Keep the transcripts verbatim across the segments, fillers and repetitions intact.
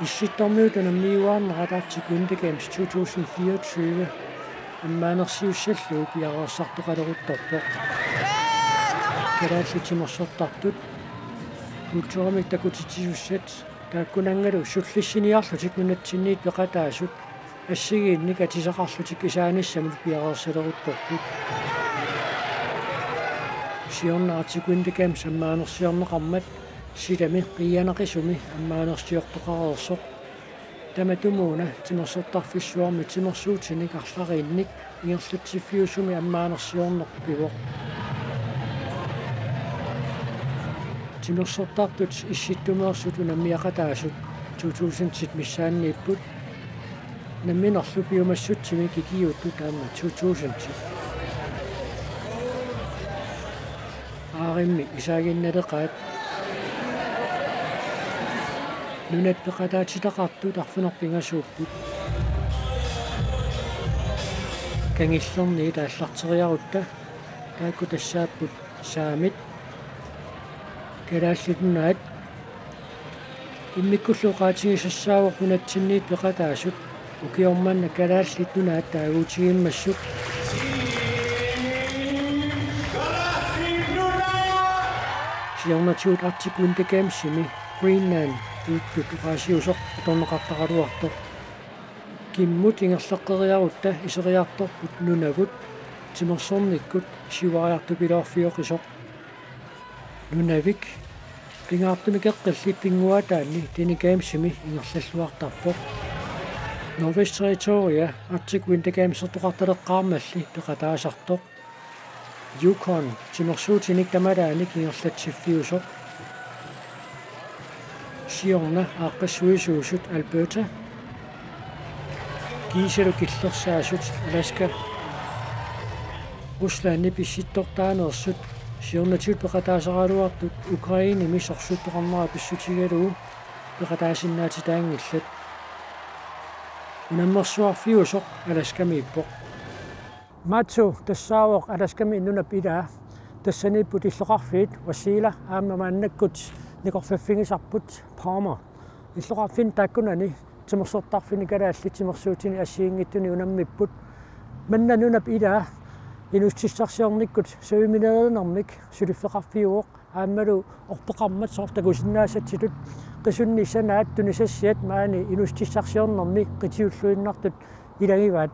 Issittormiut unammiuaarnerat Arctic Winter Games to tusind fireogtyve ammaanersiussallugu piareersartoqaleruttorpoq. Kalaallit timersortartut kulturimik takutitsisussat taakkunanngalu sullissiniarlutik nunatsinniit peqataasut assigiinnik atisaqarlutik isaanissamut piareersaleruttorput. Siorna Arctic Winter Games ammaanersiorneqarmat silami qiianaqisumi ammaanersiortoqareersoq. Tamatumuuna timersortarfissuarmi timersuutinik arlariinnik ingerlatsiffiusumi ammaanersiornerpivoq. Timersortartut issittumeersut unammiaqataasut to tusindit missaanniipput. Namminerlu piumassutsimik ikiuuttut aamma to tusindit. Aarimmi isaaginnaleqaat. Nunat peqataatitaqartut arfineq-pingasuupput. Kangillerniit aallarteriarutta taakku tassaapput saamit, Kalaallit Nunaat. Immikkullu oqaatigisassaavoq nunatsinniit peqataasut ukioq manna Kalaallit Nunaat taaguutigimmassuk. Siornatigut Arctic Winter Gamesimi Greenland tuuttut oqaasiusoq atorneqartaraluartoq. Kimmut ingerlaqqeriarutta iseriartorput Nunavut timersornikkut siuariartupiloorfioqisoq. Nunavik pingaartumik eqqillit pinnguaataanni Dene Gamesimi ingerlalluartarpoq. Northwest Territoria Arctic Winter Gamesertoqartaleqqaarmalli peqataasartoq. Yukon timersuutinik tamalaanik ingerlatsiffiusoq. Siorna aaqqissuisuusut Alberta. Kiisalu killersaasut Alaska. Ruslandip issittortaaneersut siornatigut peqataasaraluartut Ukrainemi sorsuttoqarnera pissutigalugu peqataasinnaatitaanngillat. Unammersuarfiusoq Alaskamiippoq. Matsu tassaavoq Alaskami nunap ilaa. Tassaniipput illoqarfiit Wasilla aamma maannakkut nikorfaffigisarput Palmer. Illoqarfinni taakkunani timersortarfinni kalaallit timersuutini assigiinngitsuni unammipput. Manna nunap ilaa inuussutissarsiornikkut savimineerinermik suliffeqarfiuvoq aammalu orpeqarmat soorlu takusinnaasatsitut qisunnissaa naattunissassiat maani inuussutissarsiornermi qitiulluinnartut ilagivaat.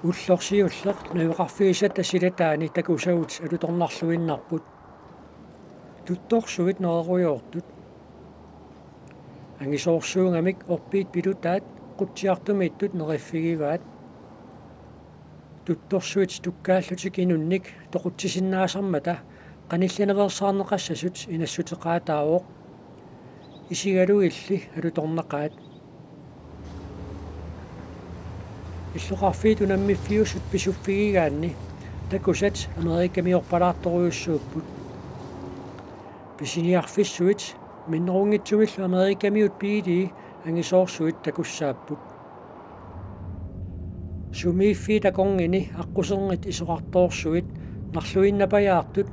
Ulloq siulleq najugaqarfigisatta silataani takusagut alutornarluinnarput. Tuttorsuit nererujoortut. Angisoorsuugamik orpiit pilutaat qutsiartumiittut neriffigivaat. Tuttorsuit tukkaallutik inunnik toqutsisinnaasarmata qanillinaveersaarneqassasut inassuteqaataavoq. Isigalugilli alutornaqaat. Illoqarfiit unammiffiusut pisuffigigaanni takusat Amerikamiorpalaartorujussuupput. Pisiniarfissuit minnerunngitsumillu Amerikamiut biilii angisoorsuit takussaapput. Sumiiffiit akornginni aqquserngit isoqartoorsuit narluinnapajaartut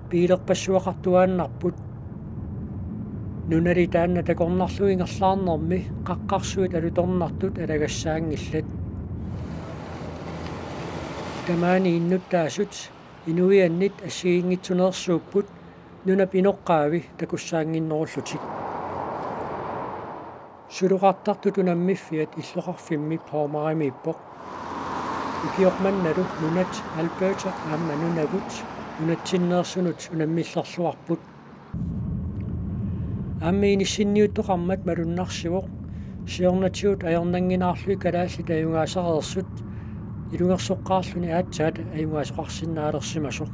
biilerpassuaqartuaannarput. Nunali taanna takornarlugu ingerlaarnermi qaqqarsuit alutornartut alagassaanngillat. Tamaani innuttaasut inuiannit assigiinngitsuneersuupput nunap inoqqaavi takussaannginnerullutik. Suloqartartut unammiffiat illoqarfimmi Palmerimiippoq. Ukioq mannalu nunat Alberta aamma Nunavut nunatsinneersunut unammillerluarput. Aamma inissinniuttoqarmat malunnarsivoq siornatigut ajornannginnaarlugit kalaallit ajugaasareersut ilungersoqqaarluni aatsaat ajugaasoqarsinnaalersimasoq.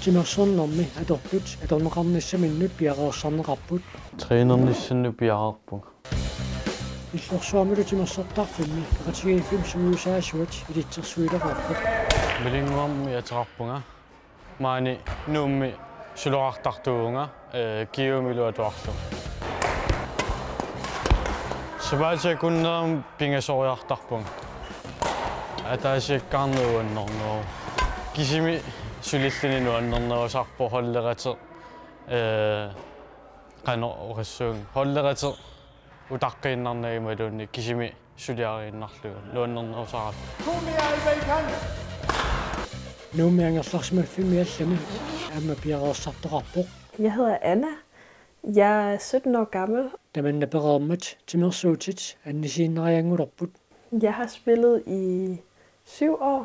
Timersornermi atortut atorneqarnissaminnut piareersarneqarput. Trænernissannut piareerpunga. Illorsuarmilu timersortarfimmi peqatigiiffimmi sungiusaasuat ilitsersuilereerput. Malinnguarmi ateqarpunga. Maani Nuummi suloqartartuuvunga, ee, Kiumilu atuarlunga. Sapaatip akunnerani pingasoriartarpunga. Ataasiakkaarneq uannerneruvoq. Kisimi sulilluni nuannernerusarpoq holderateq, ee, qanoq oqassuunga, holderateq utaqqiinnarnagit imaluunniit kisimi suliariinnarlugu nuannernerusarami. Nuummi angerlarsimaffimmi allami aamma piareersartoqarpoq. Jeg hedder Anna. Jeg er sytten år gammel. Tamanna pereermat timersuutit annisiinnarianngulerput. Jeg har spillet i syv år.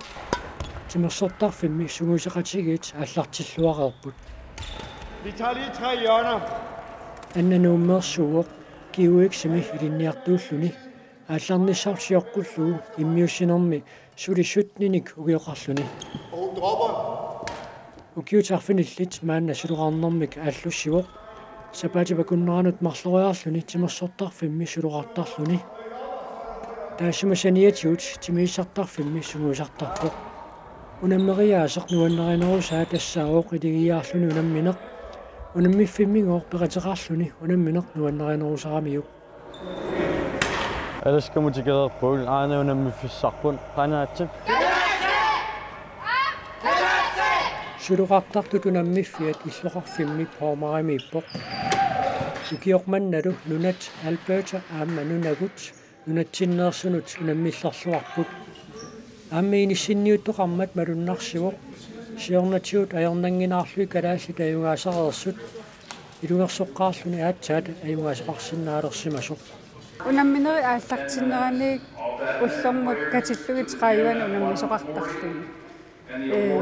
Timersortarfimmi sungiuseqatigiit aallartilluareerput. Vi tager lige tre hjørner. Anna Nuummeersuuvoq GUX-imi ilinniartuulluni. Aallarnissarsiorkullugu immiussinermi suli syttenik ukioqarluni. Ukiut arfinillit maanna suloqarnermik aallussivoq. Sapaatip akunneranut marloriarluni timersortarfimmi suloqartarluni. Taassuma saniatigut timiissartarfimmi sungiusartarpoq. Unammeriaaseq nuannarinerusaa tassaavoq iligiiaarluni unammineq. Unammiffimminnguaq peqateqarluni unammineq nuannarinerusaramiuk. Alaskamut tikereerpugut, aana unammiffissarput, qanoq aatsaat? Suloqartartut unammiffiat illoqarfimmi Pormarimiippoq. Ukioq mannalu nunat Alberta aamma Nunavut nunatsinneersunut unammillerluarput. Aamma inissinniuttoqarmat malunnarsivoq, siornatigut ajornannginnaarlugit kalaallit ajugaasareersut, ilungersoqqaarluni aatsaat ajugaasoqarsinnaalersimasoq. Unamminerit aallartinneranni ullormut katillugit tredive unammisoqartarluni. Ee,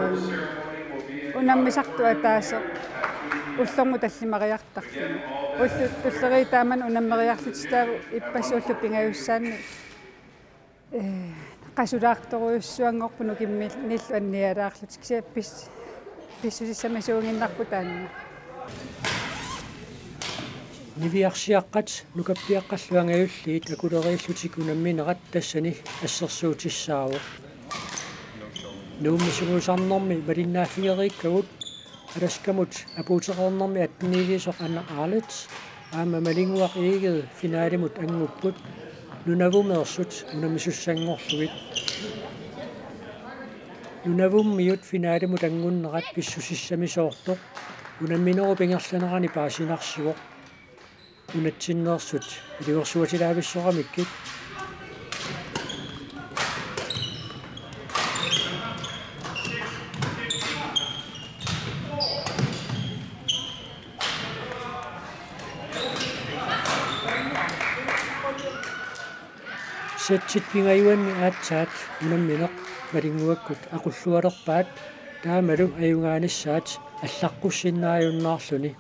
unammisartut ataaseq ullormut tallimariartarluni. Ullut tulleriit taamani unammeriarlutik taava ippassaq ullut pingajussaanni, ee, qasulaartorujussuanngorput nukimmillu annialaarlutik, kisianni pis-, pissusissamisuunnginnarpoq taanna. Niviarsiaqqat nukappiaqqallu angajulliit akuleriillutik unamminerat tassani assersuutissaavoq. Nuummi sungiusarnermi malinnaaffigereerikkagut Alaskamut apuuteqarnermi atteniiliisoq Anna Arlitz aamma Malinnguaq Egede finalimut anngupput Nunavumeersut unammisussanngorlugit. Nunavummiut finalimut anngunnerat pissusissamisoortoq unamminerup ingerlanerani paasinarsivoq. Nunatsinneersut ilungersuatilaavissoramikkit. Settit pingajuanni aatsaat unammineq Malinnguakkut aqullualerpaat taamalu ajugaanissaat allaqqussinnaajunnaarluni.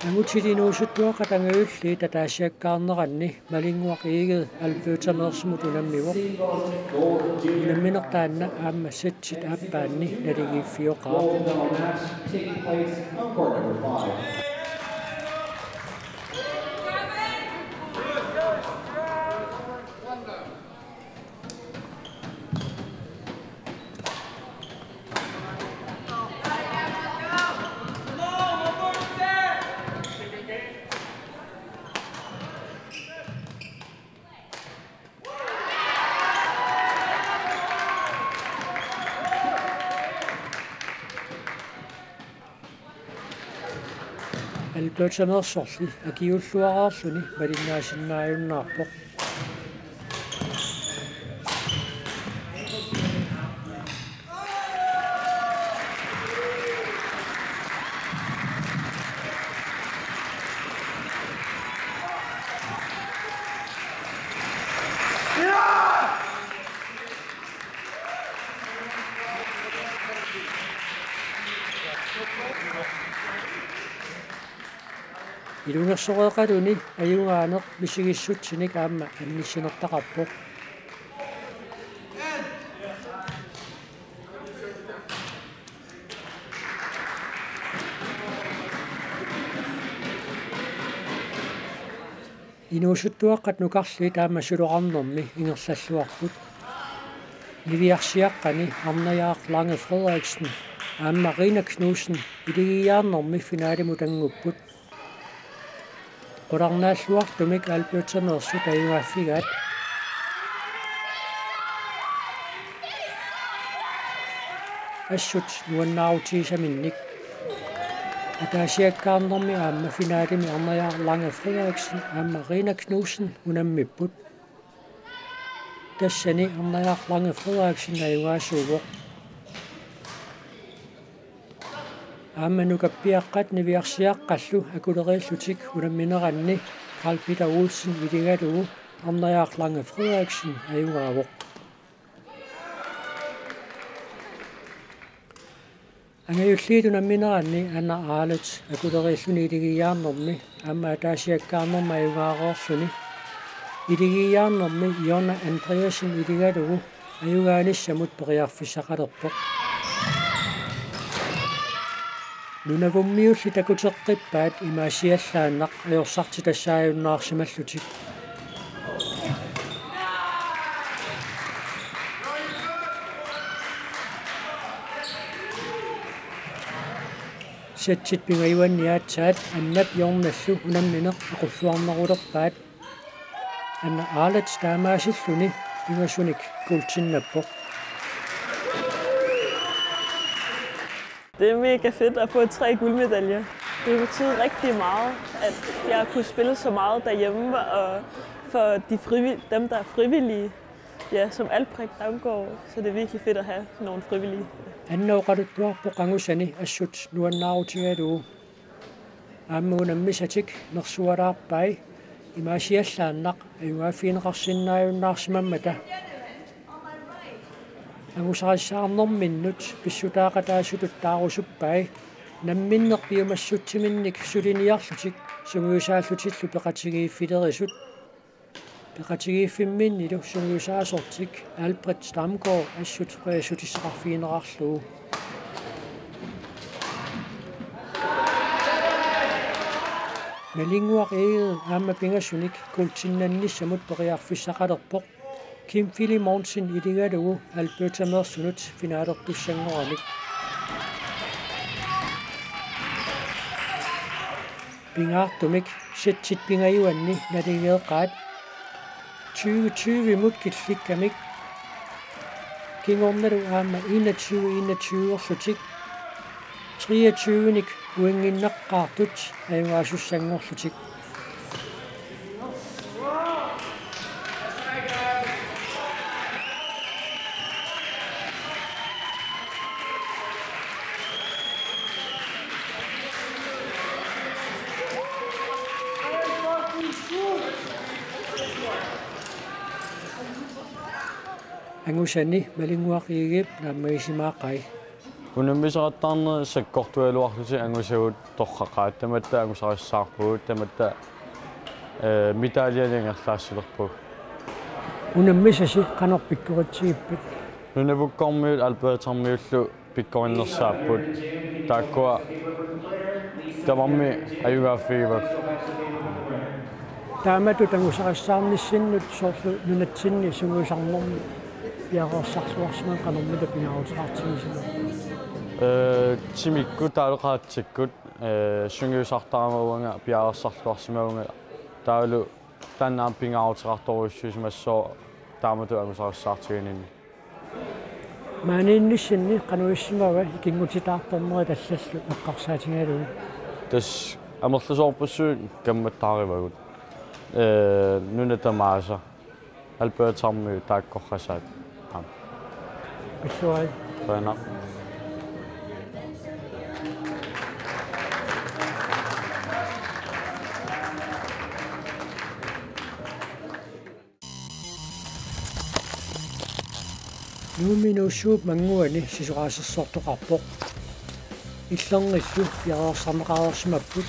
Angutilinuusuttuaqqat angajulliit ataasiakkaarneranni Malinnguaq Egede Albertameersumut unammivoq. Unammineq taanna aamma settit aappaanni naligiiffioqaaq. Albertameersorli akiuulluaraarluni malinnaasinnaajunnaarpoq. Ilungersoreeqaluni ajugaaneq misigissutsinik aamma annissinertaqarpoq. Inuusuttuaqqat nukarliit aamma suloqarnermi ingerlalluarput. Niviarsiaqqani Arnajaaq Lange Frederiksen aamma Rina Knudsen iligiiaarnermi finalimut angupput. Qularnaalluartumik Albertameersut ajugaaffigaat. Assut nuannaarutigisaminnik. Ataasiakkaarnermi aamma finalimi Arnajaaq Lange Frederiksen aamma Rina Knudsen unammipput. Tassani Arnajaaq Lange Frederiksen ajugaasuuvoq. Aamma nukappiaqqat niviarsiaqqallu akuleriillutik unammineranni Carl Peter Olsen iligalugu Arnajaaq Lange Frederiksen ajugaavoq. Angajulliit unammineranni Anna Arleth akuleriilluni iligiiaarnermi aamma ataasiakkaarnermi ajugaareerluni iligiiaarnermi Jonna Andreasen iligalugu ajugaanissamut periarfissaqalerpoq. Nunavummiulli takuteqqippaat imaasiallaannaq ajorsartitassaajunnaarsimallutik. Settit pingajuanni aatsaat Annap Jonnallu unammineq aqulluarnerulerpaat. Anna Arleth taamaasilluni pingasunik guultinnappoq. Det er mega fedt at få tre guldmedaljer. Det betyder rigtig meget, at jeg har kunnet spille så meget derhjemme, og for de frivillige, dem, der er frivillige, ja, som Albrecht Damgaard, så det er virkelig fedt at have nogle frivillige. Anna oqaluttuarpoq angusani assut nuannaarutigalugu. Aamma unammisatik nersualaarpai imaasiallaannaq ajugaaffigineqarsinnaajunnaarsimammata. Angusarissaarnerminnut pissutaaqataasutut taarusuppai namminneq piumassutsiminnik suliniarlutik sungiusaallutillu peqatigiiffilerisut. Peqatigiiffimminnilu sungiusaasortik Albrecht Damgaard assut qujassutissaqarfigineqarlugu. Malinnguaq Egede aamma pingasunik guultinnannissamut periarfissaqalerpoq. Kim Filemonsen iligalugu Albertameersunut finalertussanngoramik. Pingaartumik settit pingajuanni naligeeqaat tyve tyve-mut killikkamik. Kingornalu aamma enogtyve enogtyve-erlutik treogtyve-nik uinnginneqqaartut ajugaasussanngorlutik. Angusani Malinnguaq Egedep naammagisimaaqai. Unammisaqattaarnerit sakkortugaluarlutik angusagut torraqaat, tamatta angusarissaarpugut, tamatta, eh, medaljenik ingerlaassilerpugut. Unammisasi qanoq pikkoritsigippat? Nunavukkormiut Albertarmiullu pikkorinnersaapput. Taakkua tamarmik ajugaaffigivagut. Taamatut angusarissaarnissinnut soorlu nunatsinni sungiusarnermi piareersarluarsimaneq qanormita pingaaruteqartigisimava? Ee, timikkut taavalu qaratsikkut, ee, sungiusartarama uanga piareersarluarsimavunga taavalu taanna aamma pingaaruteqartorujussuusimassooq taamatut angusarissaartiginninni. Maaniinnissinni qanoq issimava ikinngutitaartornerit allallu eqqarsaatigalugit? Tassa amerlasoorpassuit kammattaarivagut. Ee, nuna tamaasa. Albertarmiut taakkorpassuit. Aap. Pilluarit. Qujanaq. Nuummi inuussuup mannguani sisoraasersortoqarpoq. Illernillu piareersarneqareersimapput.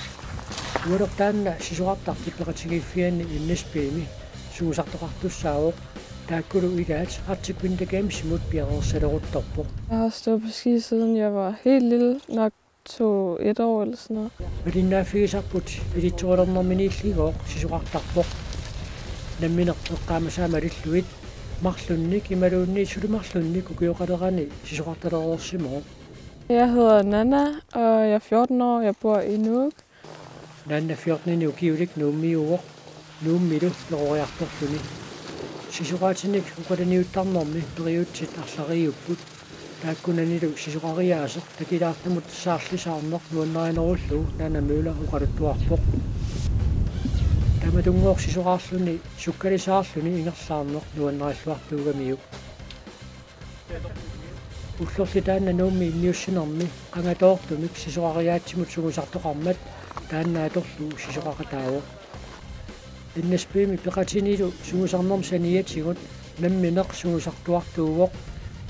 Ualertaanna sisorartartut peqatigiiffianni N S P-mi suusartoqartussaavoq, taakkulu ilaat Arctic Winter Gamesimut piareersaleruttorpoq. Jeg har stået på ski, siden jeg var helt lille, nok to et år eller sådan noget. Malinnaaffigisarput ilitsoralernerminiilligooq sisorartarpoq. Nammineq eqqaamasai malillugit marlunnik imaluunniit suli marlunnik ukioqalerani sisorartalereersimavoq. Jeg hedder Nanna, og jeg er fjorten år. Jeg bor i Nuuk. Nanna fjorten-inik ukiulik Nuummiuuvoq, Nuummilu peroriartorluni. Sisoraatinik oqalaniuttarnermi periutsit arlariiupput. Taakkunanilu sisorariaaseq takilaartumut saarlisaarneq nuannarinerullugu Nanna Møller oqaluttuarpoq. Tamatunngooq sisoraarluni sukkalisaarluni ingerlaarneq nuannarilluartuugamiuk. Ullorli taanna Nuummi immiussinermi qangatoortumik sisorariaatsimut sungusartoqarmat taanna atorlugu sisoraqataavoq. N S B-mi peqatinilu sungusarnermi saniatigut nammineq sungusartuartuuvoq,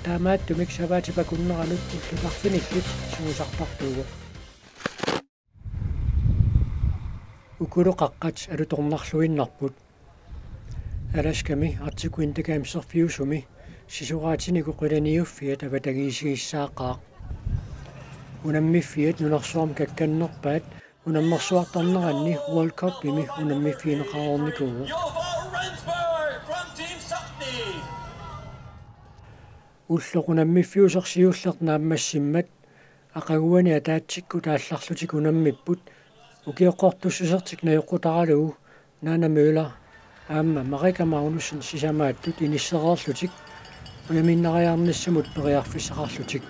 taamaattumik savaatip akunneranut ullut arfinillit sungusartartuuvoq. Ukulu qaqqat alutornarluinnarput. Alaskami Arctic Winter Gameserfiusumi sisoraatinik oqalaniuffiat avatangiisigissaaqaaq. Unammiffiat nunarsuarmi kakkannerpaat unammersuartarneranni World Cupimi unammiffigineqareernikuuvoq. Ulloq unammiffiusoq siulleq naammassimmat aqaguani ataatsikkut aallarlutik unammipput ukioqqortussusertik najoqqutaralugu Nanna Møller aamma Marika Magnussen sisamaattut inissereerlutik ujaminnariarnissamut periarfissaqarlutik.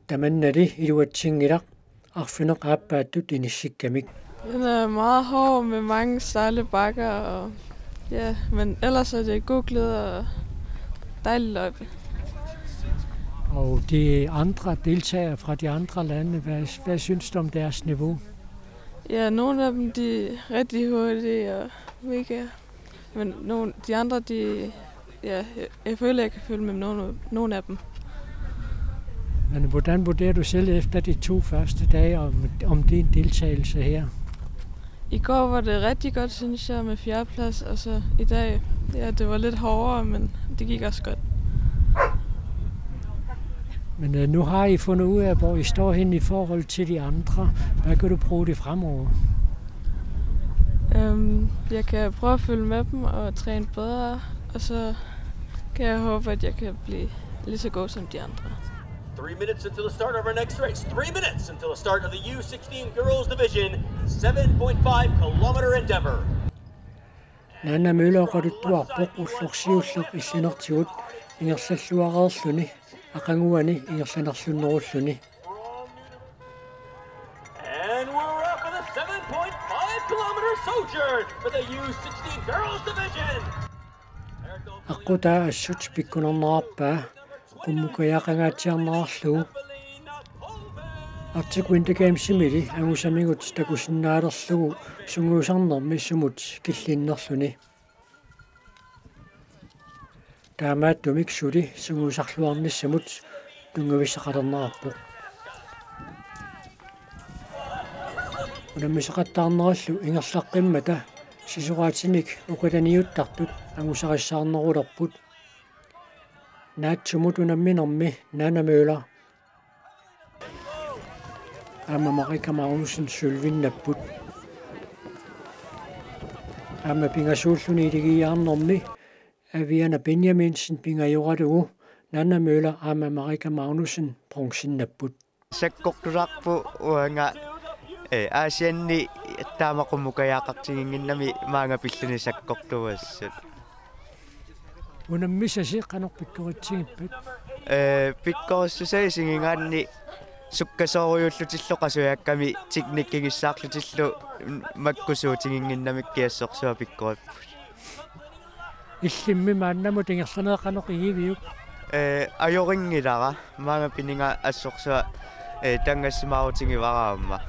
Tamannali iluatsinngilaq arfineq-aappaattut inissikkamik. Den er meget hård med mange stejle bakker, og ja, men ellers er det god glæde og dejlig løjpe. Og de andre deltagere fra de andre lande, hvad, hvad synes du om deres niveau? Ja, nogle af dem, de er rigtig hurtige og mega. Men nogle, de andre, de, ja, jeg, jeg føler, jeg kan følge med nogle, nogle af dem. Men hvordan vurderer du selv efter de to første dage om, om din deltagelse her? I går var det rigtig godt, synes jeg, med fjerdeplads, og så i dag, ja, det var lidt hårdere, men det gik også godt. Men øh, nu har I fundet ud af, hvor I står hen i forhold til de andre. Hvad kan du bruge det fremover? Øhm, jeg kan prøve at følge med dem og træne bedre, og så kan jeg håbe, at jeg kan blive lige så god som de andre. Three minutes until the start of our next race. Three minutes until the start of the U sixteen Girls Division seven point five kilometer endeavor. Nanna Møller oqaluttuarpoq ulloq siulleq illinertigut ingerlalluareerluni aqaguani ingerlanerlunnerulluni. And we're off for the seven point five kilometer sojourn for the U sixteen Girls Division. Aqqutaa assut pikkunarnerarpaa qummukajaaqangaatsiarnerarlugu. Arctic Winter Gamesimili angusamigut takusinnaalerlugu sungiusarnermi sumut killinnerluni. Taamaattumik suli sungiusarluarnissamut tunngavissaqalernerarpoq. Unammisaqattaarnerillu ingerlaqqimmata sisoraatinik oqalaniuttartut angusarissaarnerulerput. Naatsumut unamminermi Nanna Møller aamma Marika Magnussen sølvinnapput. Aamma pingasuulluni iligiiaarnermi Aviana Benjaminsen pingajoralugu Nanna Møller aamma Marika Magnussen bronzinnapput. Sakkortularput uanga, eh, Aasianni taama qummukajaaqartiginnginnami maanga pilluni sakkortuassut. Unammisasi qanoq pikkoritsigippat? Eh, pikkorissusai isigigaanni sukkasoorujuullutillu qasujakkami teknikkigissaarlutillu makkusuutiginnginnamikku assorsuaq pikkoripput. Illimmi maannamut ingerlanerit qanoq igiviuk? Eh, ajorinngilaq, maanga pininga assorsuaq, eh, tanngassimaarutigivarama.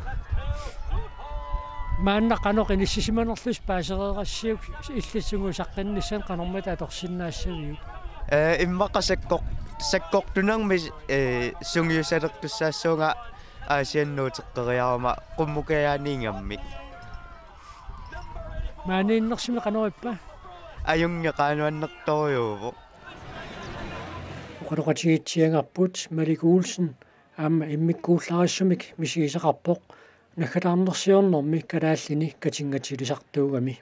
Maanna qanoq inissisimanerlusi paasereerassiuk illit sungiusaqqinnissamut qanormita atorsinnaassaviuk? Eh, immaqa sakkor-, sakkortunermi, eh, sungiusalertussaassuunga Aasianni uteqqeriarama qummukajaaniingammik. Maaniinnersumik qanoq ippa? Ajunngilaq, nuannertorujuuvoq. Oqaloqatigiitsiagarput Malik Olsen aamma immikkuullarissumik misigisaqarpoq naggataarnersiornermi kalaallini katinngatilisartuugami.